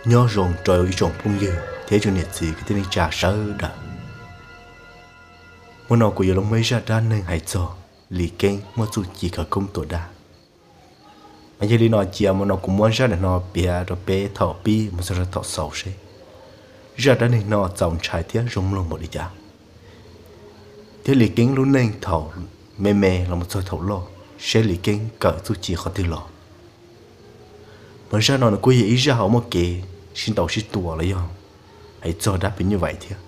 Nyob zoo rau ib tsoom phooj ywg thiab tsoom niam txiv kwv tij neej tsa sawv daws. Hmo no kuv yuav los muaj ib zaj dab neeg hais txog Lis Keeb muaj txuj ci khawv koob tua dab. Mas yog li no cia hmo no kuv muab zaj dab neeg no piav rau peb thaum pib mus txog rau thaum xaus seb zaj dab neeg no txaus ntshai thiab zoo mloog npaum li cas. Thiab Lis Keeb lub neej thaum me me los mus txog thaum loj, seb Lis Keeb kawm txuj ci qhov twg los. Mas zaj no nws kuj yog ib zaj hauv muaj kev sib ntaus sib tua los yog hais txog dab phim nyuj vais thiab.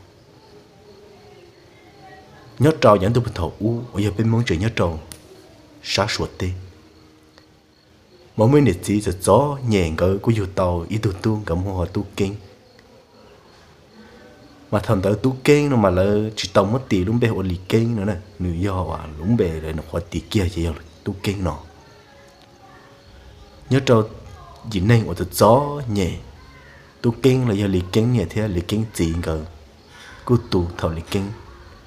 Nyob rau yav ntuj puag thaum ub uas yog peb Hmoob tseem nyob rau sab Suav teb, mas muaj niam txiv txom txom nyem nkawd kuj yug tau ib tug tub nkawd muab hu ua Tub Keeb. Mas thaum ntawd Tub Keeb no mas lawv tsis tau muab tis lub npe hu ua Lis Keeb no na, nws yog lub npe lawv nyuam qhuav tis kiag ces yog Tub Keeb no. Nyob rau yim neeg uas txom txom nyem, Tub Keeb los yog Lis Keeb niam thiab Lis Keeb txiv nkawd kuj tu thaum Lis Keeb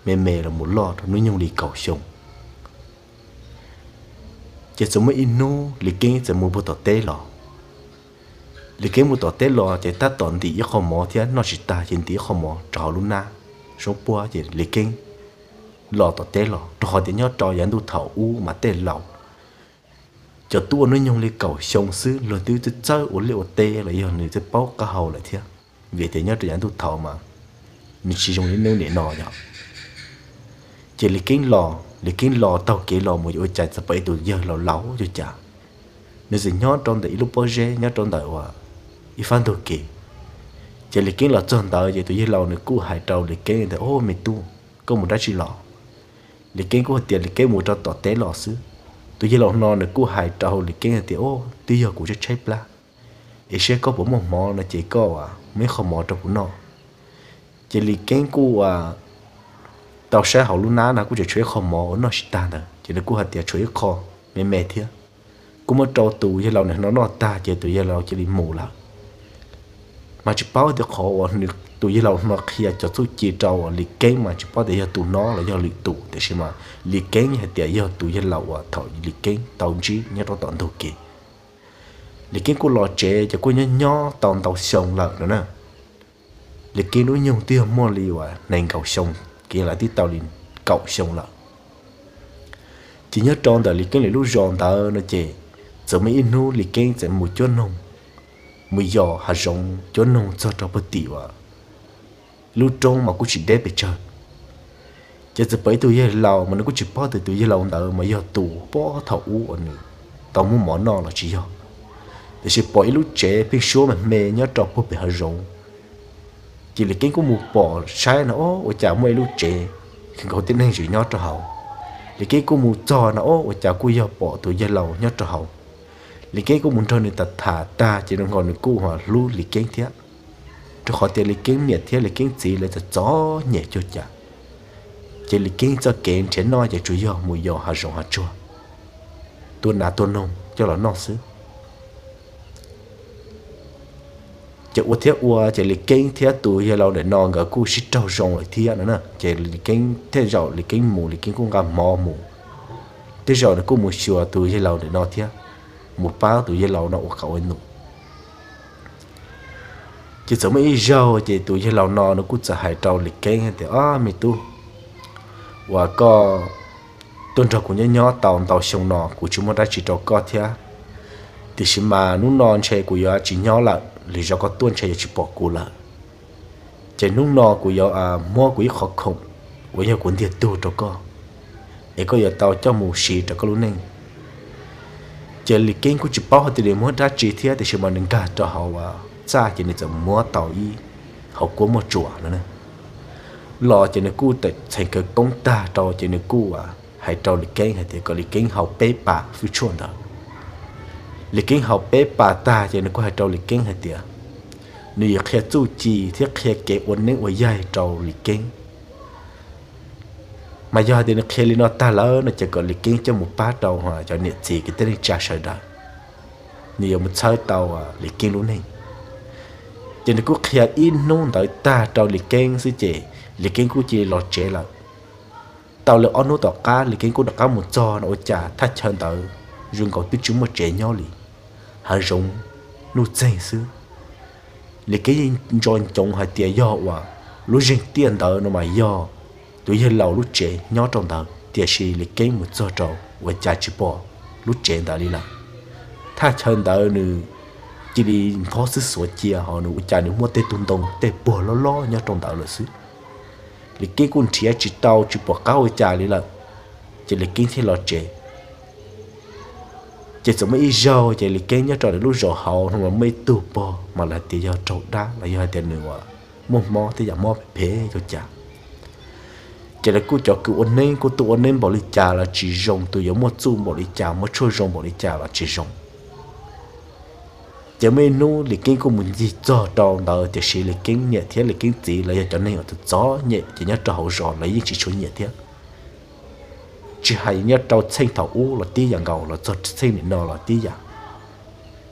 me me los mus loj rau hnub nyoog li kaum xyoo. Ces txawm muaj ib hnub Lis Keeb txawm mus puag tom teb los. Lis Keeb mus tom teb los ces tab tom ntim ib qho mov thiab noj tsis tag ces ntim ib qho mov rau hauv lub hnab soob puab ces Lis Keeb los tom teb los, rau qhov tias nyob rau yav ntuj thaum ub mas tej laus cov tub ua hnub nyoog li kaum xyoo xwb luag twb txawj txawj ua liaj ua teb los yog nws twb paub qab hau lawm thiab, vim tias nyob rau yav ntuj thaum mas nws tsis zoo li hnub nim no yog. Ces Lis Keeb los, Lis Keeb los taug kev los mus yuav ua cas txawm pom ib tus yawg laus laus ua cas nws txawm nyob rau ntawm ib lub pob zeb nyob rau ntawm uas ib fab ntug kev. Ces Lis Keeb los txog ntawd ces tus yawg laus nws kuj hais rau Lis Keeb tias, Au me tub, koj mus dab tsi los? Lis Keeb kuj hais tias Lis Keeb mus rau tom teb los xwb. Tus yawg laus no nws kuj hais rau Lis Keeb hais tias, Au, twb yog kuv tshaib tshaib plab, es seb koj puas muaj hmov no ces koj muab ib qho mov rau kuv noj. Ces Lis Keeb kuj tau saib hauv lub hnab no kuj tseem tshuav ib qho mov uas noj tsis tag ntawd ces nws kuj hais tias tshuav ib qho me me thiab. Kuj muab rau tus yawg laus no noj tag ces tus yawg laus cia li mus lawm. Mas tsis paub tias qhov uas tus yawg laus no qhia cov txuj ci rau Lis Keeb mas tsis paub tias yog tus no los yog lwm tus, tiam sis mas Lis Keeb hais tias yog tus yawg laus uas thaum Lis Keeb tau ntsib nyob rau tom ntug kev. Lis Keeb kuj los tsev ces kuj nyob nyob tau ntau xyoo lawm no na. Lis Keeb lub nyoog twb yog muaj li uas nees nkaum xyoo, kev lawv twb tau li kaum xyoo lawm. Ces nyob rau ntawm Lis Keeb lawv lub zos ntawd no ces txawm muaj ib hnub Lis Keeb txawm mus cuab noog, mus yos hav zoov cuab noog txog rau puag tim uas lub roob mas kuj tsis deb pes tsawg. Ces txawm pom ib tug yawg laus mas nws kuj tsis paub tias tus yawg laus ntawd mas yog tus puag thaum ub uas nws tau muab mov noj los tsis yog, tiam sis pom ib lub tsev pheej suab me me nyob rau puag pem hav zoov. Ces Lis Keeb kuj mus pom saib no, Ob, ua cas muaj ib lub tsev, nkaus tib neeg tseem nyob rau hauv. Lis Keeb kuj mus txog no, Ob, ua cas kuj yog pom tus yawg laus nyob rau hauv. Lis Keeb kuj mus nrog nws tham tham tag ces nws nkaus nws kuj hlub Lis Keeb thiab, rau qhov tias Lis Keeb niam thiab Lis Keeb txiv lawv txom txom nyem cuag cas. Ces Lis Keeb txoj kev nrhiav noj ces tsuas yog mus yos hav zoov hav tsuag, tua nas tua noog coj los noj xwb. Ces ua thiab ua ces Lis Keeb thiab tus yawg laus ntawm no nkawd kuj sib raug zoo lawm thiab no na. Ces Lis Keeb tej zaum Lis Keeb mus Lis Keeb kuj nqa hmo mus, tej zaum nws kuj mus xyuas tus yawg laus ntawm no thiab, mus pab tus yawg laus no ua qauv ua num. Ces txawm muaj ib zaug ces tus yawg laus no nws kuj txawm hais rau Lis Keeb tias, Ob, me tub, uas koj tuaj nrog kuv nyob nyob tau ntau xyoo no kuv tsis muaj dab tsi rau koj thiab, tiam sis mas hnub no ntshe kuv yuav tsis nyob lawm, lwm zaus koj tuaj ntshe yuav tsis pom kuv lawm. Ces hnub no kuv yuav muab kuv ib qho khoom uas yog kuv ntiag tug rau koj, es koj yuav tau coj mus siv rau koj lub neej. Ces Lis Keeb kuj tsis paub hais tias nws muab dab tsi thiab, tiam sis mas nws nkag rau hauv txaj ces nws txawm muab tau ib hauv kuab muaj tsuas no los ces nws kuj txheem khawv koob tag rau ces nws kuj hais rau Lis Keeb hais tias kom Lis Keeb haus peb pas fwj tshuaj ntawd. Lis Keeb haus peb pas tag ces nws kuj hais rau Lis Keeb hais tias nws yuav qhia txuj ci thiab qhia kev ua neeb ua yaig rau Lis Keeb. Mas yog hais tias nws qhia li no tag lawm no ces kom Lis Keeb coj mus pab rau cov niam txiv kwv tij neej tsa sawv daws, nws yuav mus txhawb tau Lis Keeb lub neej. Ces nws kuj qhia ib hnub ntawd tag rau Lis Keeb xwb ces Lis Keeb kuj cia li los tsev lawm. Tau li ob hnub tom qab Lis Keeb kuj rov qab mus txog no ua cas thaj chaw ntawd zoo nkaus twb tsis muaj tsev nyob li, hav zoov nuj txeeg xwb. Lis Keeb yeej nco ntsoov hais tias yog uas lub zeeg tiaj ntawd no mas yog tus yawg laus lub tsev nyob rau ntawd, tiam sis Lis Keeb mus txog rau ua cas tsis pom lub tsev ntawd li lawm. Thaj chaw ntawd nws cia li nthob xwb xuav cia, ho nws ua cas nws muaj tej tug ntoo tej puag loj loj nyob rau ntawd lawm xwb. Lis Keeb kuj nrhiav tsis tau tsis pom qab ua cas li lawm, ces Lis Keeb thiaj los tsev. Ces txawm muaj ib zaug ces Lis Keeb nyob rau lub zos hauv no mas muaj ib tug pog mas lawv tias yog raug dab los yog hais tias nws uas muaj mob tej yam mob phem phem ua cas. Ces lawv kuj cov kws ua neeb kuj tuaj ua neeb npaum li cas los tsis zoo, tus yuav muaj txuj npaum li cas muaj tshuaj zoo npaum li cas los tsis zoo. Ces muaj ib hnub Lis Keeb kuj mus ncig txog rau ntawd, tiam sis Lis Keeb niam thiab Lis Keeb txiv los yog cov neeg uas txom txom nyem ces nyob rau hauv zos lawv yeej tsis tshua nyiam thiab. Tsis hais nyob rau txheej thaum ub los tib yam nkaus, los txog txheej nim no los tib yam.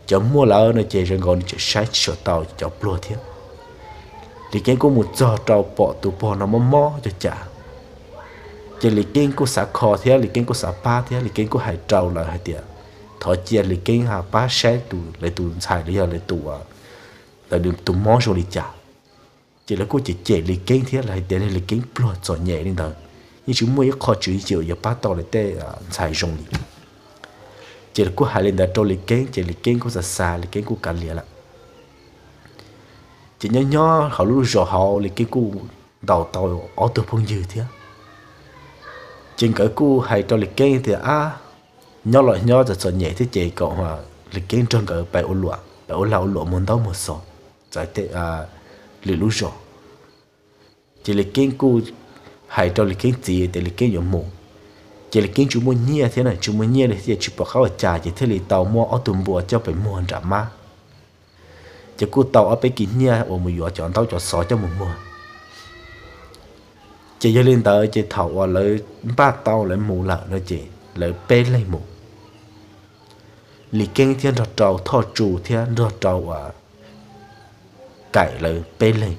Cov muaj lawm no ces zoo nkaus nws tseem saib tsis tshua tau cov pluag thiab. Lis Keeb kuj mus txog rau pom tus pog no mob mob cov cas, ces Lis Keeb kuj xav kho thiab Lis Keeb kuj xav pab thiab Lis Keeb kuj hais rau lawv hais tias thov cia Lis Keeb pab saib tus lawv tus ntxhais los yog lawv tus, lawv tus mob zoo li cas. Ces lawv kuj cem cem Lis Keeb thiab lawv hais tias Lis Keeb pluag txom nyem li ntawd, yeej tsis muaj ib qho tswv yim yuav pab tau lawv tej ntxhais zoo li. Ces lawv kuj hais li ntawd rau Lis Keeb ces Lis Keeb kuj xav xav Lis Keeb kuj kav liam lawm. Ces nyob nyob hauv lub zos hauv Lis Keeb kuj ntaus tau ob tug phooj ywg thiab. Ces nkawd kuj hais rau Lis Keeb tias ab, nyob los nyob txom txom nyem thiab ces kom Lis Keeb nrog nkawd pais ua luam, pais ua lag ua luam muag ntaub muag xov txawv lwm lub zos. Ces Lis Keeb kuj hais rau Lis Keeb txiv tias Lis Keeb yuav mus, ces Lis Keeb tsis muaj nyiaj thiab na, tsis muaj nyiaj li thiab ces tsis pom qab ua cas ces thiaj li tau muab ob tug npua coj pem muag nram mab. Ces kuj tau ob peb kis nyiaj uas mus yuav cov ntaub cov xov coj mus muag. Ces yog li ntawd ces thaum uas lawv npaj tau lawv mus lawm no ces lawv peb leeg mus. Lis Keeb thiab nrog rau Thoj Tsu thiab nrog rau uas Kaim lawv peb leeg.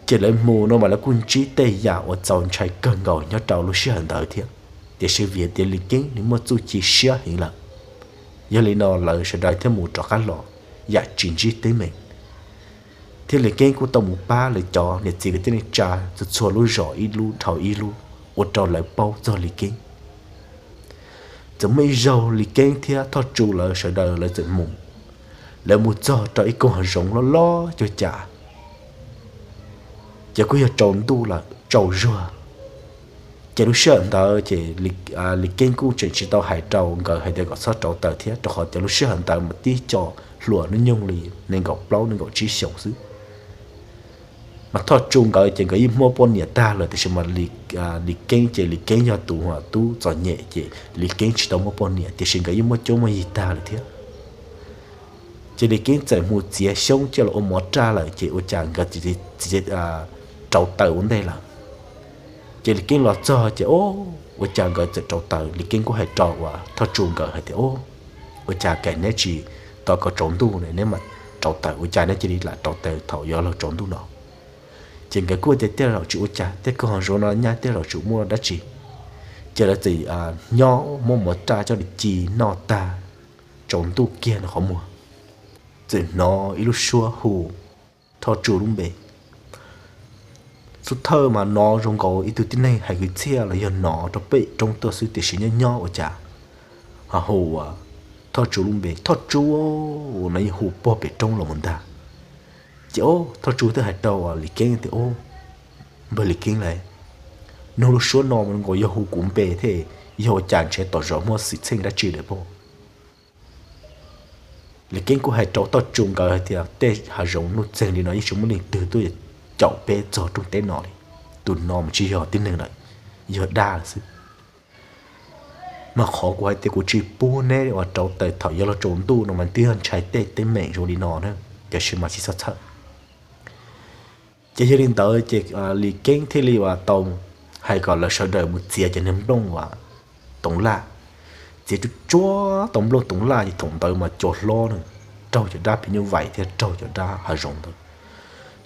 Ces lawv mus no mas lawv kuj ntsib tej yam uas txaus ntshai kawg nkaus nyob rau lub sij hawm ntawd thiab, tiam sis vim tias Lis Keeb nws muaj txuj ci siab heev lawm. Yog li no lawv sawv daws thiaj mus rov qab los yam tsis ntsib teeb meem, thiab Lis Keeb kuj tau mus pab lawv cov niam txiv kwv tij neej tsa txhua txhua lub zos ib lub dhau ib lub ua rau lawv paub txog Lis Keeb. Txawm muaj ib zaug Lis Keeb thiab Thoj Tsu lawv sawv daws lawv txawm mus, lawv mus txog rau ib koog hav zoov loj loj cuag cas, ces kuj yog tsaus ntuj lawm tsaus zuag. Ces lub sij hawm ntawd ces Lis Keeb kuj tseem tsis tau hais rau nkawd hais tias kom txhob rauv taws thiab, rau qhov tias lub sij hawm ntawd mas tib co hluas hnub nyoog li nees nkaum plaub nees nkaum tsib xyoos xwb. Mas Thoj Tsu nkawd ces nkawd yeej muaj poj niam tag lawm, tiam sis mas Lis Keeb ces Lis Keeb yog tus tub txom nyem ces Lis Keeb tsis tau muaj poj niam, tiam sis nkawd yeej muaj cuab muaj yig tag lawm thiab. Ces Lis Keeb txawm mus txiav xyoob coj los ua mov raj lawm ces ua cas nkawd rauv taws ua ntej lawm. Ces Lis Keeb los txog ces o, ua cas nkawd txawm rauv taws. Lis Keeb kuj hais rau uas Thoj Tsu nkawd hais tias o, ua cas kaim neb tsis tos kom tsaus ntuj ne neb mam rauv taws, ua cas neb cia li lam rauv taws thaum yuav luag tsaus ntuj no? Ces nkawd kuj tias tej zaum tsis ua cas, tej koog hav zoov no nyaj tej zaum tsis muaj dab tsi. Ces lawv txawm nyob muab mov raj coj li ci noj tag, tsaus ntuj kiag no qhov muag txawm hnov ib lub suab hu Thoj Tsu lub npe. Xub thawj mas hnov zoo nkaus ib tug tib neeg hais kwv txhiaj los yog hnov rau pem roob tuaj xwb, tiam sis nyob nyob ua cas ho hu ua Thoj Tsu lub npe, Thoj Tsu no yeej hu puag pem roob los mus ntag. Ces o, Thoj Tsu thiaj hais rau Lis Keeb tias o, npawg Lis Keeb lauj, nug lub suab no zoo nkaus yog hu kuv npe thiab, yog ua cas ntshe tom zos muaj xwm txheej dab tsi lawm pob? Lis Keeb kuj hais rau Thoj Tsu nkawd hais tias tej hav zoov nuj txeeg li no yeej tsis muaj leej twg tuaj caum peb txog rooj teb no li, tus no mas tsis yog tib neeg lawm, yog dab lawm xwb. Mas qhov kuv hais tias kuv tsis pub neb uas rauv taws thaum yuav luag tsaus ntuj no mas twb yog ntshai tej teeb meem zoo li no na, tiam sis mas tsis txhob txhawj. Ces yog li ntawd ces Lis Keeb thiaj li uas tau hais kom lawv sawv daws mus txiav cov niag nplooj uas toov laj, txiav tsuj tsuag tau nplooj toov laj ces thaum ntawd mas cua hlob na, raug cov dab phim nyuj vais thiab raug cov dab hav zoov ntawd,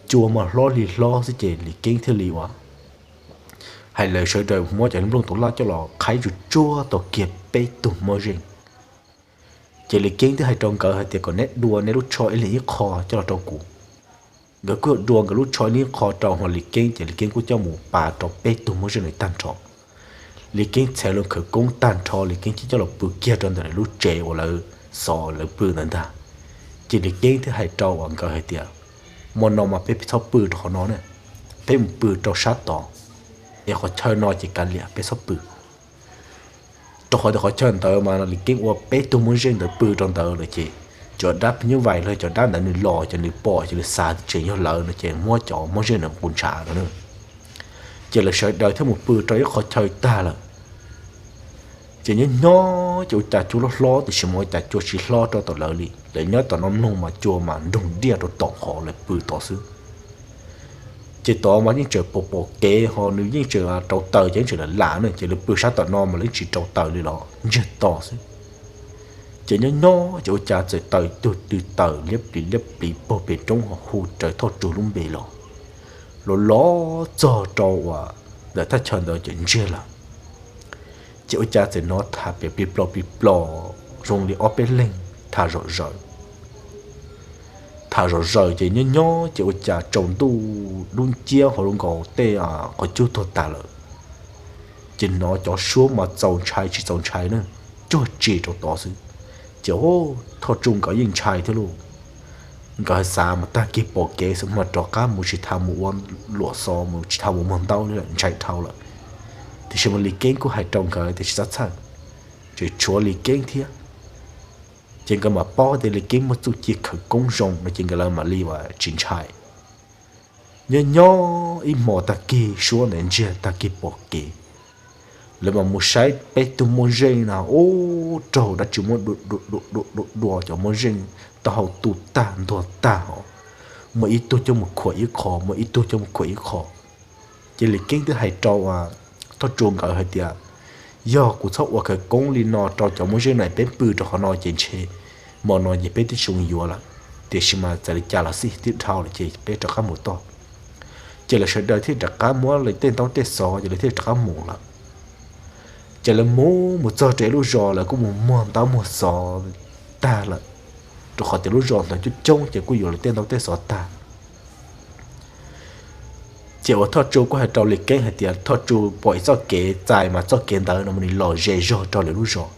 cua mas hlob li hlob xwb ces Lis Keeb thiaj li uas hais lawv sawv daws muab cov nplooj toov laj coj los qhaib tsuj tsuag tau kiag peb tug mob zeej. Ces Lis Keeb twb hais rau nkawd hais tias kom neb dua neb lub tsho ib leeg ib qho coj los rau kuv. Nkawd kuj dua nkawd lub tsho ib leeg ib qho rau hos Lis Keeb, ces Lis Keeb kuj coj mus pab rau peb tug moj zeej ntawd tag nrho. Lis Keeb txhais loo khawv koob tag nrho, Lis Keeb thiaj coj los pw kiag rau ntawm lawv lub tsev uas lawv xov lawv pw ntawd ntag. Ces Lis Keeb thiaj hais rau uas nkawd hais tias, hmo no mas peb txhob pw rau qhov no na, peb mus pw rau sab tod, es qhov chaw no ces kav liam peb txhob pw. Rau qhov tias qhov chaw ntawd mas Lis Keeb ua peb tug moj zeej ntawd pw rau ntawd lawm ces cov dab phim nyuj vais los cov dab ntawd nws los ces nws pom ces nws xav tseem yog lawv no ces muab cov moj zeej ntawd nqus ntshav no na. Ces lawv sawv daws thiaj mus pw rau ib qho chaw tag lawm. Ces nyob nyob ces ua cas cua loj hlob tiam sis mas ua cas cua tsis hlob rau tom lawv li, lawv nyob tom no mloog mas cua mas nroog diaj rau tom qhov lawv pw tod xwb. Ces tod mas yeej tseem pom pom kev ho nws yeej tseem rau taws ces yeej tseem lam lam na, ces lawv pw sab tom no mas lawv yeej tsis rau taws li los ntsiag to xwb. Ces nyob nyob ces ua cas txawm taws tug tw taws liab pliv liab pliv puag pem roob ho hu raws Thoj Tsu lub npe los, los los txog rau uas ntawm thaj chaw ntawd ces ntsiag lawm. Ces ua cas txawm hnov tham pem plig plo plig plo zoo li ob peb leeg tham zom zaws. Tham zom zaws ces nyob nyob ces ua cas tsaus ntuj dub nciab hauv zoo nkaus tej qhov cub tuag tas lawm. Ces hnov cov suab mas txaus ntshai tsis txaus ntshai na, cuag tsis rau tod xwb. Ces Thoj Tsu nkawd yeej ntshai thiab lauj. Nkawd hais xav mas tag kis pom kev xwb mas rov qab mus tsis tas mus ua luam xov mus tsis tas mus muag ntaub li lawm ntshai dhau lawm. Tiam sis mas Lis Keeb kuj hais rau nkawd tias tsis txhob txhawj, tseem tshuav Lis Keeb thiab. Ces nkawd mam paub tias Lis Keeb muaj txuj ci khawv koob zoo no ces nkawd lawv mam li uas tsis ntshai. Nyob nyob ib hmos tag kis suab ntawd ntsiag tag kis pom kev, lawv mam mus saib peb tug moj zeej na ub raug dab tsi muab dua dua dua dua cov moj zeej taub hau tu tag ntuag tag hos, muaj ib tug coj mus khuam ib qho muaj ib tug coj mus khuam ib qho. Ces Lis Keeb twb hais rau Thoj Tsu nkawd hais tias, yog kuv txhob ua khawv koob li no rau cov moj zeej no peb pw rau qhov no ces ntshe hmo no ces peb twb tsis zoo yuav lawm. Tiam sis mas txawm li cas los xij twb dhau lawm ces peb rov qab mus toj. Ces lawv sawv daws thiaj rov qab muab lawv tej ntaub tej xov ces lawv thiaj rov qab mus lawm. Ces lawv mus mus txog rau lub zos lawv kuj mus muag ntaub muag xov tag lawm, rau qhov tias lub zos ntawd coob coob ces kuj yuav lawv tej ntaub tej xov tag. Ces uas Thoj Tsu kuj hais rau Lis Keeb hais tias Thoj Tsu pom ib txoj kev txais mas txoj kev ntawd no mas nws los ze zog rau lawv lub zos.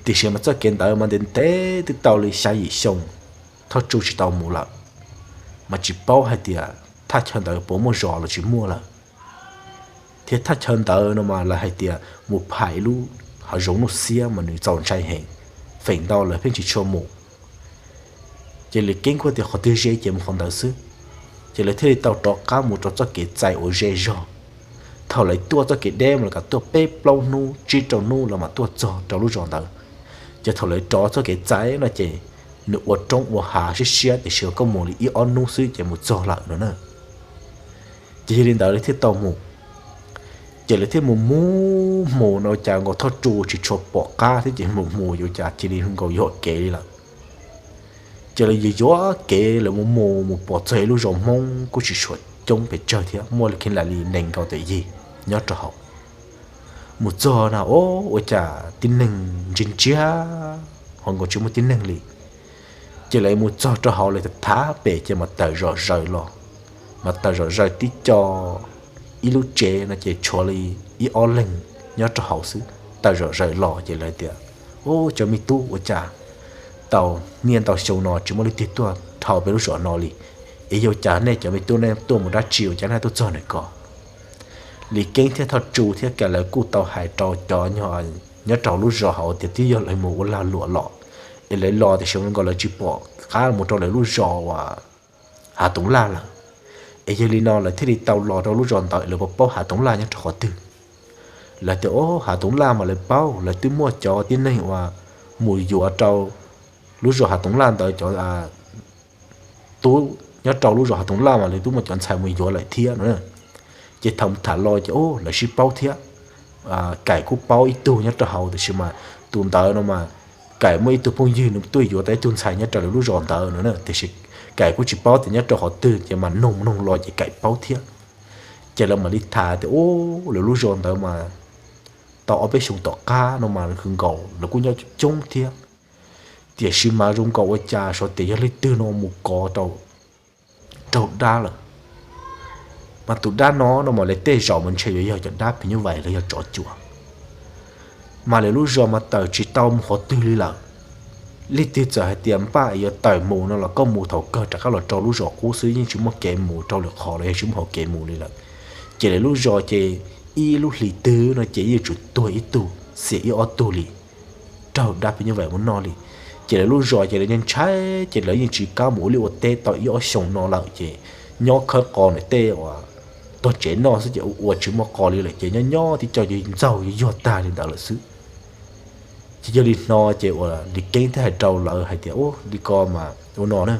Tiam sis mas txoj kev ntawd mas ntev ntev twb tau li xya yim xyoo Thoj Tsu tsis tau mus lawm, mas tsis paub hais tias thaj chaw ntawd puas muaj zos los tsis muaj lawm. Thiab thaj chaw ntawd no mas lawv hais tias mus phais ib lub hav zoov nuj xiab mas nws txaus ntshai heev, feem ntau lawv pheej tsis tshua mus. Ces Lis Keeb kuj tias qhov twg ze ces mus qhov ntawd xwb. Ces lawv thiaj li tau rov qab mus rau txoj kev txais uas ze zog. Thaum lawv tuaj txoj kev deb mas lawv kam tuaj peb plaub hnub tsib rau hnub lawv mam tuaj txog rau lub zos ntawd. Ces thaum lawv rov txoj kev txais no ces nws ua roob ua hav siab siab tiam sis koj mus li ib ob hnub xwb ces mus txog lawm no na. Ces yog li ntawd lawv thiaj tau mus. Ces lawv thiaj mus mus mus no cas nkaus Thoj Tsu tsis tshua pom qab thiab ces mus mus yuav cas cia li nkaus yuam kev li lawm. Ces lawv yuav yuav kev lawv mus mus mus pom txog ib lub zos Hmoob kuj tsis tshua coob pes tsawg thiab muaj li kheev lam li nees nkaum tawm yig nyob rau hauv. Mus txog na o, ua cas tib neeg ntsia ntsia ho nkaus tsis muaj tib neeg li. Ces lawv mus txog rau hauv lawv thav pem ces mas tawm zom zaws los, mas tawm zom zaws tib co ib lub tsev no ces tshuav li ib ob leeg nyob rau hauv xwb tawm zom zaws los ces lawv tias, u, cov me tub ua cas tau niaj ntau xyoo no tsis muaj leej twg tuaj dhau peb lub zos no li, es yog cas nej cov me tub nej tuaj mus dab tsi ua cas nej tuaj txog ntawm ko? Lis Keeb thiab Thoj Tsu thiab Kaim lawv kuj tau hais rau cov nyob rau lub zos hauv tias twb yog lawv mus ua lag luam los, es lawv los tiam sis nkaus lawv tsis pom qab mus rau lawv lub zos uas Hav Toov Laj lawm. Es yog li no lawv thiaj li tau los rau lub zos ntawd es lawv puas paub Hav Toov Laj nyob rau qhov twg? Lawv tias o, Hav Toov Laj mas lawv paub, lawv twb muaj cov tib neeg uas mus yuav rau lub zos Hav Toov Laj ntawd cov tub nyob rau lub zos Hav Toov Laj mas lawv twb muaj cov ntxhais mus yuav lawm thiab no. Ces thaum tham los ces o, lawv sib paub thiab. Kaim kuj paub ib tug nyob rau hauv tiam sis mas tus ntawd no mas Kaim muaj ib tug phooj ywg nws tuaj yuav tau ib tug ntxhais nyob rau lawv lub zos ntawd no na, tiam sis Kaim kuj tsis paub tias nyob rau qhov twg ces mas noog noog los ces Kaim paub thiab. Ces lawv mam li tham tias u, lawv lub zos ntawd mas tau ob peb xyoos tom qab no mas nkaus lawv kuj nyob coob thiab. Tiam sis mas zoo nkaus ua cas xyov tias yog leej twg no mus kov rau, raug dab lawm. Mas tus dab no no mas lawv tej zaum mas ntshe yuav yog cov dab phim nyuj vais los yog tsov cuam. Mas lawv lub zos mas tawm tsis tau mus qhov twg li lawm. Leej twg txawm hais tias npaj yuav tawm mus no los koj mus thaum kawg rov qab los rau lub zos qub xwb, yeej tsis muaj kev mus rau lwm qhov los yog tsis muaj hauv kev mus li lawm. Ces lawv lub zos ces ib lub hlis twg no ces yeej yuav tsum tuag ib tug xiam ib ob tug li, raug dab phim nyuj vais muab noj li. Ces lawv lub zos ces lawv ntshai, ces lawv yeej tsis kam mus ua liaj ua teb tau ib ob xyoos no lawm, ces nyob khawb qos ntawm tej uas tog tsev noj xwb ces ua tsis muaj qos li lawm, ces nyob nyob tib co ntxaug yuag tag li ntawd lawm xwb. Ces yog li no ces uas Lis Keeb thiaj hais rau lawv hais tias, Ub, li ko mas ua no na,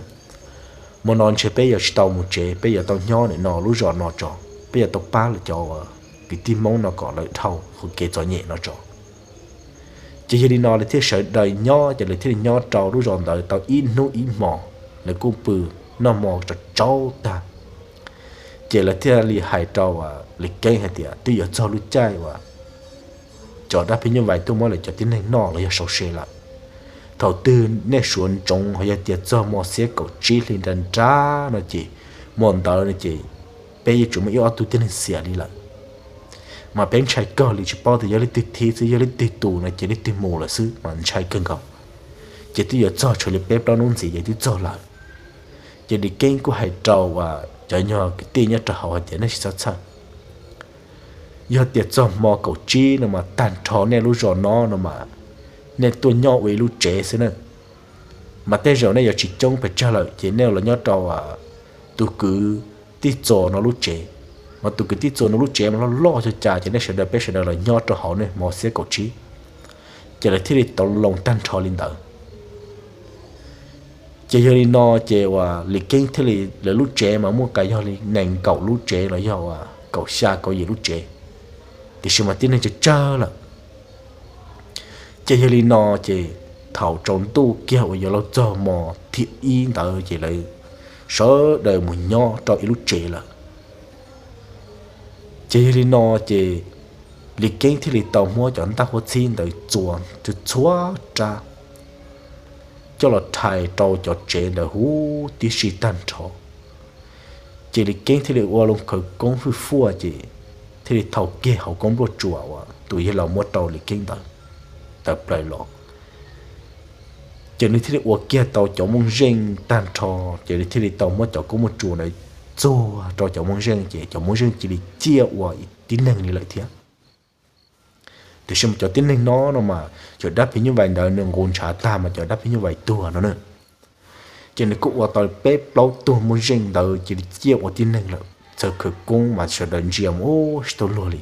hmo no ntshe peb yuav tsis tau mus tsev, peb yuav tau nyob ntawm no lub zos no tso, peb yuav tau pab lawv cov uas kwv tij Hmoob no kom lawv dhau qhov kev txom nyem no tso. Ces yog li no lawv thiaj sawv daws nyob, ces lawv thiaj li nyob rau lub zos ntawd tau ib hnub ib hmo, lawv kuj pw noj hmo tsaus tsaus tag. Ces lawv thiaj li hais rau Lis Keeb hais tias twb yuav txog lub caij uas cov dab phim nyuj vais tuaj muab lawv cov tib neeg noj los yog sau se lawm. Thaum twg nej suav ntsoov ho yog tias txog hmo xiab kaum tsib hli nra nrab no ces hmo ntawd no ces peb yuav tsum muaj ib ob tug tib neeg xiam li lawm. Mas peb ntshai kawg li, tsis paub tias yog leej twg thib xwb, yog leej twg tus no ces leej twg mus lawm xwb mas ntshai kawg nkaus. Ces twb yuav txog tshuav li peb plaub hnub ntxiv ces twb txog lawm. Ces Lis Keeb kuj hais rau cov nyuag kwv tij nyob rau hauv hais tias nej tsis txhob txhawj. Yog tias txog hmo kaum tsib no mas tag nrho nej lub zos no no mas nej tuaj nyob ua ib lub tsev xwb na. Mas tej zaum nej yuav tsis coob pes tsawg lawm ces nej los nyob rau tus kwv tij Txos no lub tsev. Mas tus kwv tij Txos no lub tsev mas loj loj cog cas ces nej sawv daws, peb sawv daws los nyob rau hauv nej hmo xiab kaum tsib. Ces lawv thiaj li tau loo tag nrho li ntawd. Ces yog li no ces uas Lis Keeb thiaj li, lawv lub tsev mas muaj kas yog li nees nkaum lub tsev los yog uas kaum xya kaum yim lub tsev, tiam sis mas tib neeg tsawg tsawg lawm. Ces yog li no ces thaum tsaus ntuj kiag uas yuav luag txog hmo thib ib ntawd ces lawv sawv daws mus nyob rau ib lub tsev lawm. Ces yog li no ces Lis Keeb thiaj li tau muab cov ntaj huab txhib ntawd txua txhua rab coj los rhais rau cov tsev ntawd huv tib si tag nrho. Ces Lis Keeb thiaj li ua loo khawv koob hwj fuaj ces thiaj li thau kiag hauv koob npluaj tsuas uas tus yawg laus muab rau Lis Keeb ntawd tawm plaws los. Ces nws thiaj li ua kiag tau cov mooj zeej tag nrho, ces nws thiaj li tau muab cov koob npluaj tsuas ntawd txuag rau cov mooj zeej ces cov mooj zeej cia li ciaj ua tib neeg li lawm thiab. Tiam sis mas cov tib neeg no no mas cov dab phim nyuj vais ntawd nws nqus ntshav tag mas cov dab phim nyuj vais tuag no na. Ces nws kuj ua tau peb plaub tug mooj zeej ntawd cia li ciaj ua tib neeg lawm, txawm khawv koob mas sawv daws ntsia mus ub tsis tau luag li.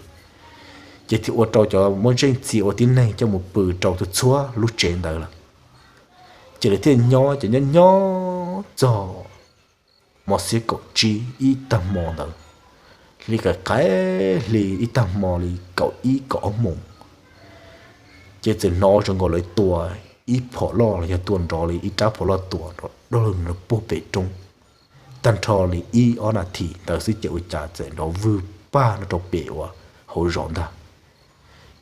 Ces thiaj ua rau cov mooj zeej txia ua tib neeg coj mus pw rau txhua txhua lub tsev ntawd lawm. Ces lawv thiaj nyob ces nyob nyob txog hmo xiab kaum tsib ib tag hmo ntawd, hli qaim qaim hli ib tag hmo li kaum ib kaum ob moos, ces txawm hnov zoo nkaus lawv tua ib phom loj los yog tua nrov li ib rab phom loj tua nrov doj lawg puag pem roob. Tag nrho li ib ob nas this ntawd xwb ces ua cas txawm nrov vwg pag no rau pem uas hauv zos ntag.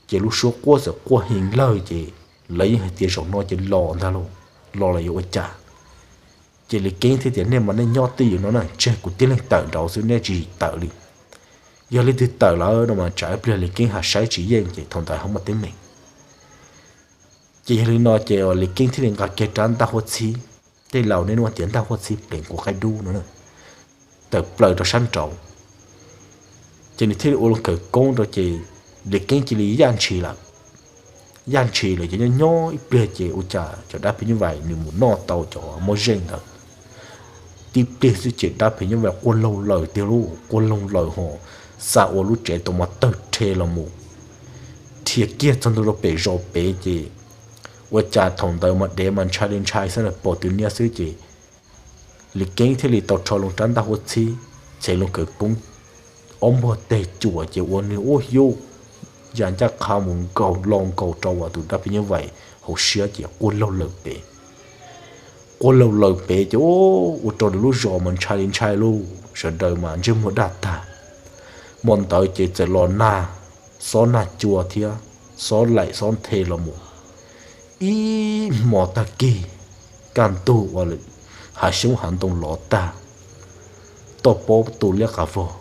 Ces lub suab quaj txawm quaj heev lawg ces lawv yeej hais tias zaum no ces los ntag lauj, los los yuav ua cas. Ces Lis Keeb thiaj tias nej mas nej nyob twj ywm no na, tseg kuv tib leeg tawm nraud xwb, nej tsis tawm li. Yog leej twg tawm lawm no mas tsam ib pliag Lis Keeb ho saib tsis yeej ces thaum ntawd ho muaj teeb meem. Ces yog li no ces Lis Keeb thiaj li nqa kiag rab ntaj huab txhib, tej laus nej nuaj tias ntaj huab txhib pleev kuv qaib dub no, tawm plaws rau sab nraud. Ces nws thiaj li ua loo khawv koob rau ces Lis Keeb cia li yaj ntshis lawm. Yaj ntshis lawm ces nyob nyob ib pliag ces ua cas cov dab phim nyuj vais nws mus noj tau cov mooj zeej ntawd. Tib pliag xwb ces dab phim nyuj vais quaj laug lawm tiag lauj, quaj laug lawm ho xa ua lub tsev tau mas tawg rhe los mus, dhia kiag txog ntua rau pem zos pem ces ua cas thaum ntawd mas dev mas ntshai li ntshai xwb na, pom tus niag xwb ces Lis Keeb thiaj li tau rho loo rab ntaj huab txhib, txhev loo khawv koob ob npuag teg cuam ces ua nws ub yub ya ncaj qha mus nkaus lo nkaus rau uas tus dab phim nyuj vais hauv siab ces quaj laug lawm pem. Quaj laug lawm pem ces ua rau lawv lub zos mas ntshai li ntshai lauj, sawv daws mas ntsej muag daj tag. Hmo ntawd ces txawm los nag, xob nag cua thiab xob laim xob nthe los mus ib hmos tag kis. kaj ntug uas hav xyoob hav ntoo lov tag, toj pob tu liab qas vog,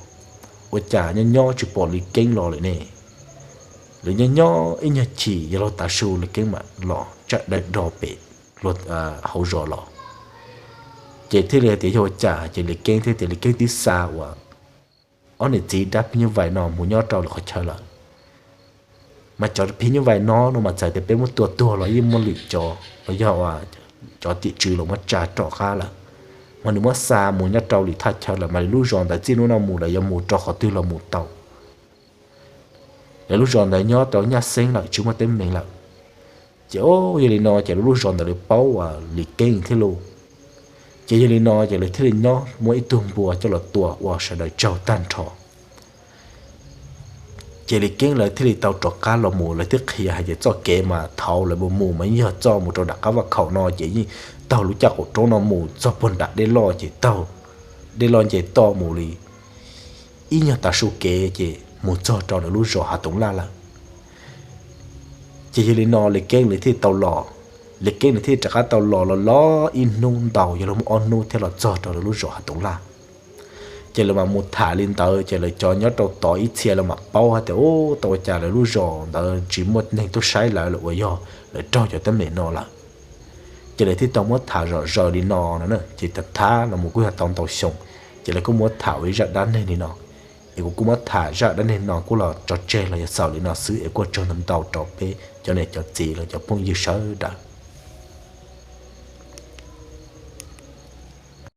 ua cas nyob nyob tsis pom Lis Keeb los lawm ne? Lawv nyob nyob ib nyuag chim yog luag tav su Lis Keeb mam los tsaj dawb do pem hauv zos los. Ces thiaj li tias yog ua cas, ces Lis Keeb thiaj tias Lis Keeb twb xa uas ob niam txiv dab phim nyuj vais no mus nyob rau lwm qhov chaw lawm. Mas cov phim nyuj vais no no mas txawm tias peb muab tua tuag los yeej muaj lwm cov los yog cov tim tswv los muab tsa rov qab lawm. Mas nws muab xa mus nyob rau lwm thaj chaw lawm, mas lawv lub zos ntawd txij hnub no mus lawv yuav mus rau qhov twg los mus tau. Lawv lub zos ntawd nyob tau nyaj xeeb lawm, tsis muaj teeb meem lawm. Ces yog li no ces lawv lub zos ntawd lawv paub uas Lis Keeb thiab lauj. Ces yog li no ces lawv thiaj li nyob muab ib tug npua coj los tua ua sawv daws tsaug tag nrho. Ces Lis Keeb lawv thiaj li tau rov qab los mus, lawv thiaj qhia hais tias txoj kev mas thaum lawv mus mus mas yeej yog txoj mus rau nram qab vaj khaum no ces yeej taug lub caj qaum roob no mus txog puag nram dej loj ces taug dej loj nce toj mus li ib nyuag tav su kev ces mus txog rau lawv lub zos Hav Toov Laj lawm. Ces yog li no Lis Keeb lawv thiaj tau los, Lis Keeb lawv thiaj rov qab tau los los los ib hnub ntau yog luag muaj ob hnub thiab los txog rau lawv lub zos Hav Toov Laj. Ces lawv mam mus tham li ntawd ces lawv cov nyob rau tod ib txhia lawv mam paub hais tias ub, tau ua cas lawv lub zos ntawd tsis muaj neeg tuaj saib lawv lawm uas yog lawv raug cov teeb meem no lawm. Ces lawv thiaj tau muab tham zom zaws li no no ces tham tham los mus kuj yog tau ntau xyoo, ces lawv kuj muab tham ua ib zaj dab neeg li no. Es kuv kuj muab tham zaj dab neeg no kuj los tso tseg los yog xaus li no xwb es kuj ua tsaug ntau ntau rau peb cov niam cov txiv los cov phooj ywg sawv daws.